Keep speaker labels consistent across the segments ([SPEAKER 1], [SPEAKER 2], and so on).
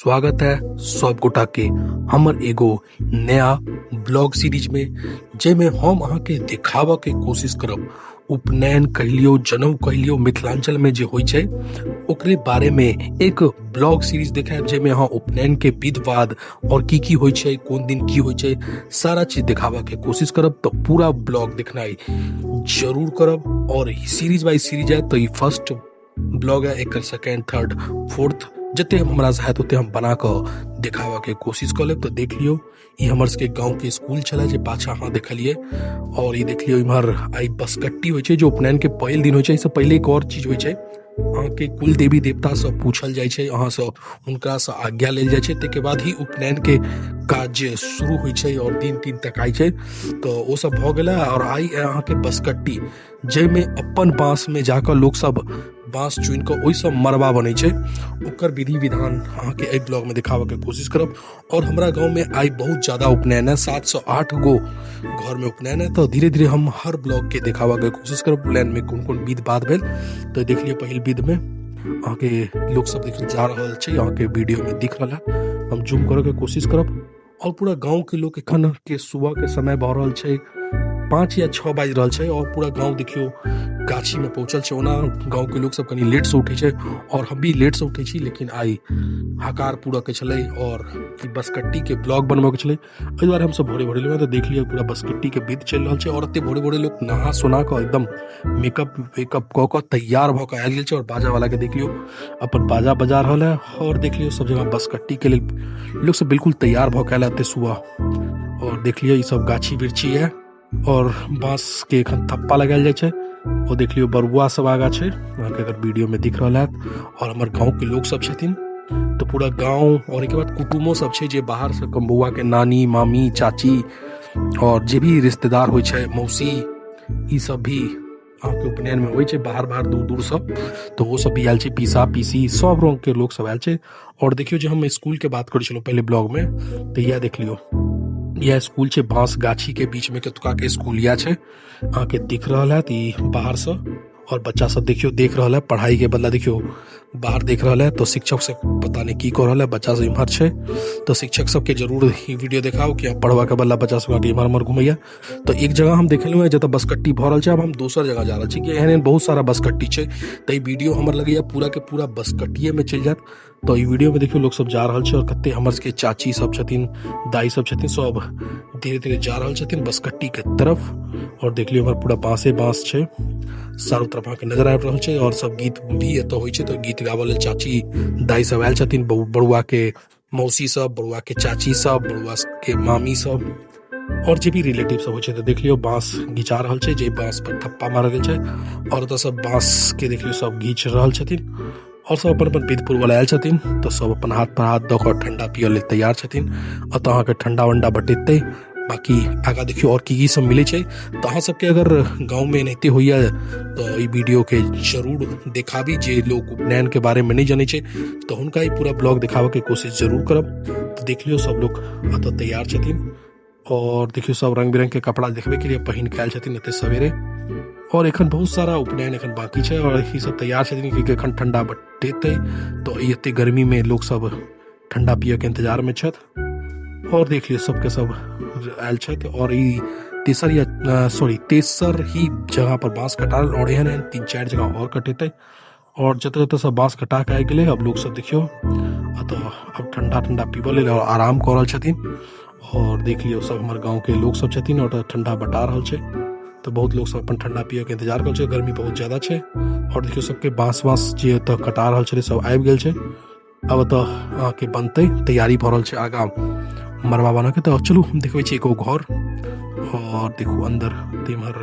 [SPEAKER 1] स्वागत है सब गोटा के हमर एगो नया ब्लॉग सीरीज में, जाहिमे हम अहाँके देखाबऽ के कोशिश करब उपनयन कहिलियो, जनउ कहिलियो, मिथिलांचल में जे होइ छै ओकरे बारे में एक ब्लॉग सीरीज देखायब, जाहिमे अहाँ उपनयन के विध वाद और की की होइ छै, कोन दिन की होइ छै, सारा चीज देखाबऽ के कोशिश करब। तऽ पूरा ब्लॉग देखनाइ जरूर करब और सीरीज बाय सीरीज है। तऽ ई फर्स्ट ब्लॉग है, एकर सेकेंड, थर्ड, फोर्थ जते हमरा से हैत ओते हम बना कऽ देखाबऽ के कोशिश कऽ लेब। तऽ देख लियौ, ई हमर सबके गाँव के स्कूल छलै जे पाछा अहाँ देखलियै। और ई देख लियौ, इम्हर आइ बसकट्टी होइ छै जे उपनयन के पहिल दिन होइ छै। एहिसँ पहिले एक और चीज होइ छै, अहाँके कुल देवी देवतासँ पूछल जाइ छै, अहाँसँ हुनकासँ आज्ञा लेल जाइ छै, ताहिके बाद ही उपनयन के काज शुरू होइ छै और दिन तीन तकाइ छै। तऽ ओ सब भऽ गेलै। और आइ अहाँके बसकट्टी, जाहिमे अपन बाँसमे जाकऽ लोकसब बाँस चुनिकऽ ओहिसँ मड़बा बनै छै, ओकर विधि विधान अहाँके एहि ब्लॉगमे देखाबऽके कोशिश करब। आओर हमरा गाँवमे आइ बहुत ज्यादा उपनयन है, 7 से 8 गो घरमे उपनयन है। तऽ धीरे धीरे हम हर ब्लॉगके देखाबऽके कोशिश करब, उपनयनमे कोन कोन विध बाध भेल। तऽ देख लिअ, पहिल विधमे अहाँके लोकसब देख जा रहल छै, अहाँके वीडियोमे दिख रहल है, हम जूम करऽके कोशिश करब। आओर पूरा गाँवके लोक एखन के सुबहके समय भऽ रहल छै, 5 या 6 बाजि रहल छै और पूरा गाँव देखियौ गाछीमे पहुँचल छै। ओना गाँवके लोक सब कनि लेटसँ उठै छै और हम भी लेटसँ उठै छी, लेकिन आइ हकार पूरऽके छलै और ई बसकट्टीके ब्लॉग बनबऽके छलै, एहि दुआरे हमसब भोरे भोरे एलहुँ। तऽ देख लिअ, पूरा बसकट्टीके विध चलि रहल छै और एते भोरे भोरे लोक नहा सोना कऽ, एकदम मेकअप वेकअप कऽ कऽ तैयार भऽ कऽ आयल गेल छै। और बाजावलाके देख लियौ, अपन बाजा बजा रहल है। और देख लियौ, सब जगह बसकट्टीके लेल लोक सब बिल्कुल तैयार भऽ कऽ आयल एते सुबह। और देख लियौ, ई सब गाछी वृक्षी है और बांस के एखन थप्पा लगायल जाइ छै। ओ देख लियौ, बरुआ सब आगा छै, अहाँके अगर वीडियो में दिख रहल हैत। और हमर गाँव के लोग सब छथिन, तऽ पूरा गाँव और एहिके बाद कुटुमो सब छै जे बाहर से कमबौआ के नानी, मामी, चाची और जे भी रिश्तेदार होइ छै, मौसी, ई सब भी अहाँके उपनयन में होइ छै बाहर बाहर, दूर दूर सब, तऽ ओ सब भी आयल छै। पीसा पीसी सब रंग के लोग सब आयल छै। और देखियौ, जे हम स्कूल के बात करै छलहुँ पहिले ब्लॉग में, तऽ इएह देख लियौ, इएह स्कूल छै। बांस गाछी के बीच में कतुका के स्कूल इएह छै, अहाँके दिख रहल हैत ई बाहरसँ। और बच्चा सब देखियौ देख रहल है, पढ़ाई के बदला देखियौ बाहर देख रहल है। तो शिक्षक से पता नहीं की कऽ रहल है। बच्चा सब इम्हर छै, तऽ शिक्षक सबके जरूर ई वीडियो देखाउ कि पढ़वा के बदला बच्चा सब इम्हर उम्हर घुमैया। तऽ एक जगह हम देखेलहुँ हँ जतऽ बसकट्टी भऽ रहल छै, आब हम दोसर जगह जा रहल छी कि एहन एहन बहुत सारा बसकट्टी छै। तऽ ई वीडियो हमर लगैया पूरा के पूरा बसकट्टिएमे चलि जायत। तऽ ई वीडियोमे देखियौ, लोक सब जा रहल छै और कते हमर सबके चाची सब छथिन, दाई सब छथिन, सब धीरे धीरे जा रहल छथिन बसकट्टीके तरफ। और देख लियौ, हमर पूरा बाँसे बाँस छै, चारू तरफ अहाँके नजर आबि रहल छै। और सब गीत भी एतऽ होइ छै, तऽ गीत गाबऽ लेल चाची दाई सब आयल छथिन, बरुआके मौसी सब, बरुआके चाची सब, बरुआ के मामी सब और जे भी रिलेटिव सब होइ छै। तऽ देख लियौ, बाँस घिचा रहल छै, जे बाँस पर थप्पा मारल गेल छै। और ओतऽ सब बाँस के देख लियौ, सब घीच रहल छथिन और सब अपन अपन विध पूर्व आयल छथिन। तऽ सब अपन हाथ पर हाथ दऽ कऽ ठंडा पियऽ लेल तैयार छथिन। एतऽ अहाँके ठंडा वंडा बटेतै। बाकी आगाँ देखियौ और की की सब मिलै छै। तऽ अहाँ सबके अगर गाँवमे एनाहिते होइए तऽ ई वीडियोके जरूर देखाबी। जे लोक उपनयनके बारेमे नहि जनै छै, तऽ हुनका ई पूरा ब्लॉग देखाबऽके कोशिश जरूर करब। तऽ देख लियौ, सब लोक एतऽ तैयार छथिन और देखियौ, सब रंग बिरंग के कपड़ा देखबे के लिए पहिन के आयल छथिन एते सवेरे। और एखन बहुत सारा उपनयन एखन बाकी छै और ई सब तैयार छथिन कि एखन ठंडा बटेतै। तऽ ई एते गर्मी में लोक सब ठंडा पियऽ के इंतजार में छथि। और देख लियौ, सबके सब आयल छथि और ई तेसर या सॉरी तेसर ही जगह पर बांस कटाल और एहन एहन तीन चारि जगह और कटेतै। और जतऽ जतऽ सब बाँस कटा कऽ आबि गेलै, आब लोक सब देखियौ एतऽ आब ठंडा ठंडा पीबऽ लेल और आराम कऽ रहल छथिन। और देख लियौ, सब हमर गाँव के लोक सब छथिन और ठंडा बटा रहल छै। तऽ बहुत लोक सब अपन ठंडा पियऽ के इंतजार कऽ रहल छै, गर्मी बहुत ज्यादा छै। और देखियौ, सबके बाँस वाँस जे एतऽ कटा रहल छलै, सब आबि गेल छै। आब एतऽ अहाँके बनतै, तैयारी भऽ रहल छै आगाँ मड़बा बनऽके। तऽ चलू, हम देखबै छी एगो घर। और देखू अन्दर, इम्हर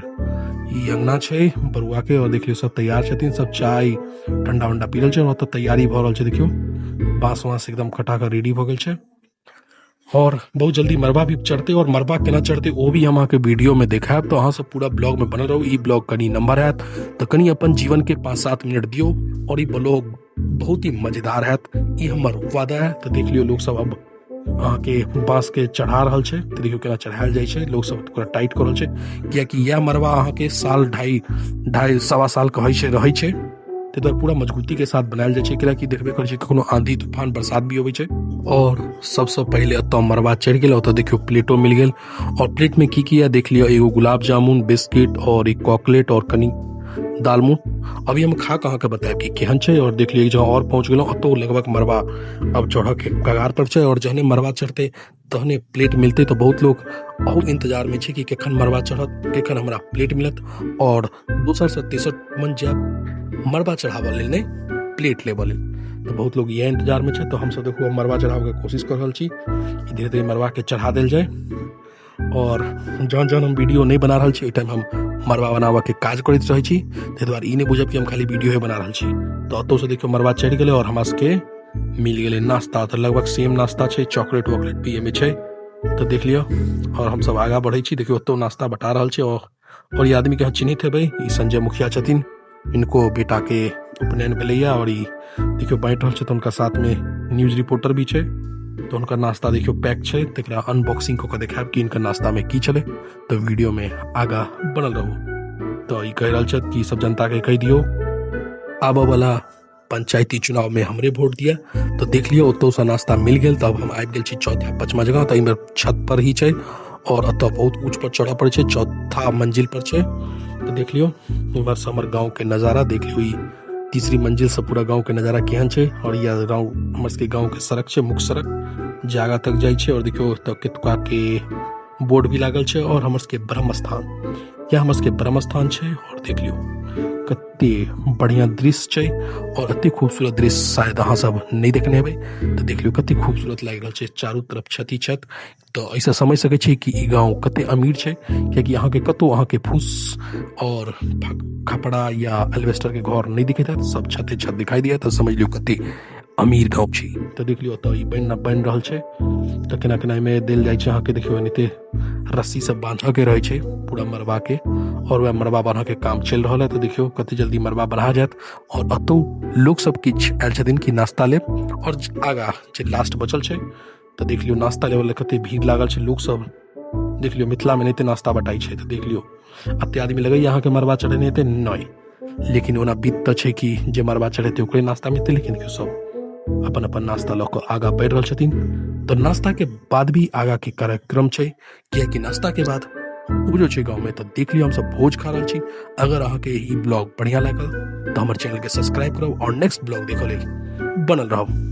[SPEAKER 1] ई अंगना छै बरुआ के। और देख लियौ, सब तैयार छथिन, सब चाय ठंडा उंडा पी रहल छै और ओतऽ तैयारी भऽ रहल छै। देखियौ, बाँस वाँस एकदम कटा कऽ रेडी भऽ गेल छै और बहुत जल्दी मरबा भी चढ़ते। और मरबा केना चढ़ते, ओ भी हम अहाँके वीडियो में देखायब। तो अहाँ सब पूरा ब्लॉग में बनल रहू। ई ब्लॉग कनि नंबर हैत, तऽ कनि अपन जीवन के 5-7 मिनट दियौ और ई ब्लॉग बहुत ही मजेदार हैत, ई हमर वादा है। तऽ देख लियौ, लोक सब अब अहाँके बाँस के चढ़ा रहल छै। तऽ देखियौ केना चढ़ायल जाइ छै, लोक सब पूरा टाइट कऽ रहल छै, कियाकि इएह मरबा अहाँके साल, ढाई, ढाई सवा साल कहै छै रहै छै। ताहि दुआरे पूरा मजबूतीके साथ बनायल जाइ छै, कियाकि देखबे करै छै कखनो आंधी तूफान बरसात भी अबै छै। और सबसँ पहिले एतऽ मड़बा चढ़ि गेल। ओतऽ देखियौ प्लेटो मिल गेल, और प्लेटमे की की यऽ देख लिअ, एगो गुलाब जामुन, बिस्किट और एक चॉकलेट और कनि दालमोट। अभी हम खा कऽ अहाँके बतायब कि केहन छै। और देख लिअ जहाँ और पहुँच गेलहुँ, ओतौ लगभग मड़बा अब चढ़ऽके कगार पर छै, और जहने मड़बा चढ़तै तहने प्लेट मिलतै। तऽ बहुत लोक बहुत इंतजारमे छै कि कखन मड़बा चढ़त, कखन हमरा प्लेट मिलत, और दोसरसँ तेसर मन जायब मड़बा चढ़ाबऽ लेल नहि, प्लेट लेबऽ लेल। तऽ बहुत लोक इएह इंतजारमे छै। तऽ हमसब देखू मड़बा चढ़ाबऽके कोशिश कऽ रहल छी कि धीरे धीरे मड़बाके चढ़ा देल जाय। और जहन जहन हम वीडियो नहि बना रहल छी ओहि टाइम हम मड़बा बनाबऽके काज करैत रहै छी, ताहि दुआरे ई नहि बुझब कि हम खाली वीडियो बना रहल छी। तऽ ओतौसँ देखियौ मड़बा चढ़ि गेलै और हमरा सबके मिल गेलै नाश्ता। तऽ लगभग सेम नाश्ता छै, चॉकलेट वॉकलेट भी एहिमे छै, तऽ देख लिअ। और हमसब आगाँ बढ़ै छी, देखियौ ओतौ नाश्ता बटा रहल छै। और ई आदमीके अहाँ चिन्हैत हेबै, ई संजय मुखिया छथिन, इनको बेटाके उपनयन भेलैए और ई देखियौ बाँटि रहल छै। तऽ हुनका साथमे न्यूज रिपोर्टर भी छै। तऽ हुनकर नाश्ता देखियौ पैक छै, तकरा अनबॉक्सिंग कऽ कऽ देखायब कि इनकर नाश्तामे की छलै। तऽ वीडियोमे आगाँ बनल रहू। तऽ ई कहि रहल छथि कि सब जनताके कहि दियौ आबऽवला पंचायती चुनाव में हमरे वोट दिया। तो देख लियौ ओतौसँ नाश्ता मिल गेल। तब हम आबि गेल छी चौथा पचमा जगह। तऽ एहिमे छत पर ही छै और एतऽ बहुत ऊँच पर चढ़ऽ पड़ै छै, चौथा मंजिल पर छै। तऽ देख लियौ इम्हरसँ हमर गाँवके नजारा देख लियौ, ई तीसरी मंजिलसँ पूरा गाँवके नजारा केहन छै। और ई गाँव हमर सबके गाँवके सड़क छै, मुख्य सड़क जे आगाँ तक जाइ छै। और देखियौ एतऽ केतुका के बोर्ड भी लागल छै। और हमर सबके ब्रह्म स्थान, यह हमर सबके ब्रह्म स्थान छै। और देख लियौ कते बढ़िया दृश्य छै, और एते खूबसूरत दृश्य शायद अहाँ सब नहि देखने हेबै। तऽ देख लियौ कते खूबसूरत लागि रहल छै, चारू तरफ छत ही छत। तऽ एहिसँ समझि सकै छी कि ई गाँव कते अमीर छै, कियाकि अहाँके कतौ अहाँके फूस और खपड़ा या एल्वेस्टर के घर नहि दिखैत हैत, सब छते छत दिखाई दिया। तऽ समझ लियौ कते अमीर गाँव छी। तऽ देख लियौ ओतऽ ई बनि रहल छै। तऽ केना केना एहिमे देल जाइ छै अहाँके, देखियौ एनाहिते रस्सी सब बाँधऽ के रहै छै पूरा मड़बा के, और वएह मड़बा बान्हऽ के काम चलि रहल है। तऽ देखियौ कते जल्दी मड़बा बन्हा जायत। और एतौ लोक सब किछु आयल छथिन कि नाश्ता लेब। और आगाँ जे लास्ट बचल छै, तऽ देख लियौ नाश्ता लेबऽ लए कते भीड़ लागल छै लोक सब। देख लियौ मिथिलामे एनाहिते नाश्ता बटाइ छै। तऽ देख लियौ एते आदमी लगैया अहाँके मड़बा चढ़ेने हेतै नहि, लेकिन ओना विध तऽ छै कि जे मड़बा चढ़ेतै ओकरे नाश्ता मिलतै। लेकिन देखियौ सब अपन अपन नाश्ता लऽ कऽ आगाँ बढ़ि रहल छथिन। तऽ नाश्ताके बाद भी आगाँके कार्यक्रम छै, कियाकि नाश्ताके बाद उपजो छै गाँवमे। तऽ देख लियौ हमसब भोज खा रहल छी। अगर अहाँके ई ब्लॉग बढ़िआँ लागल तऽ हमर चैनलके सब्सक्राइब करब और नेक्स्ट ब्लॉग देखऽ लेल बनल रहब।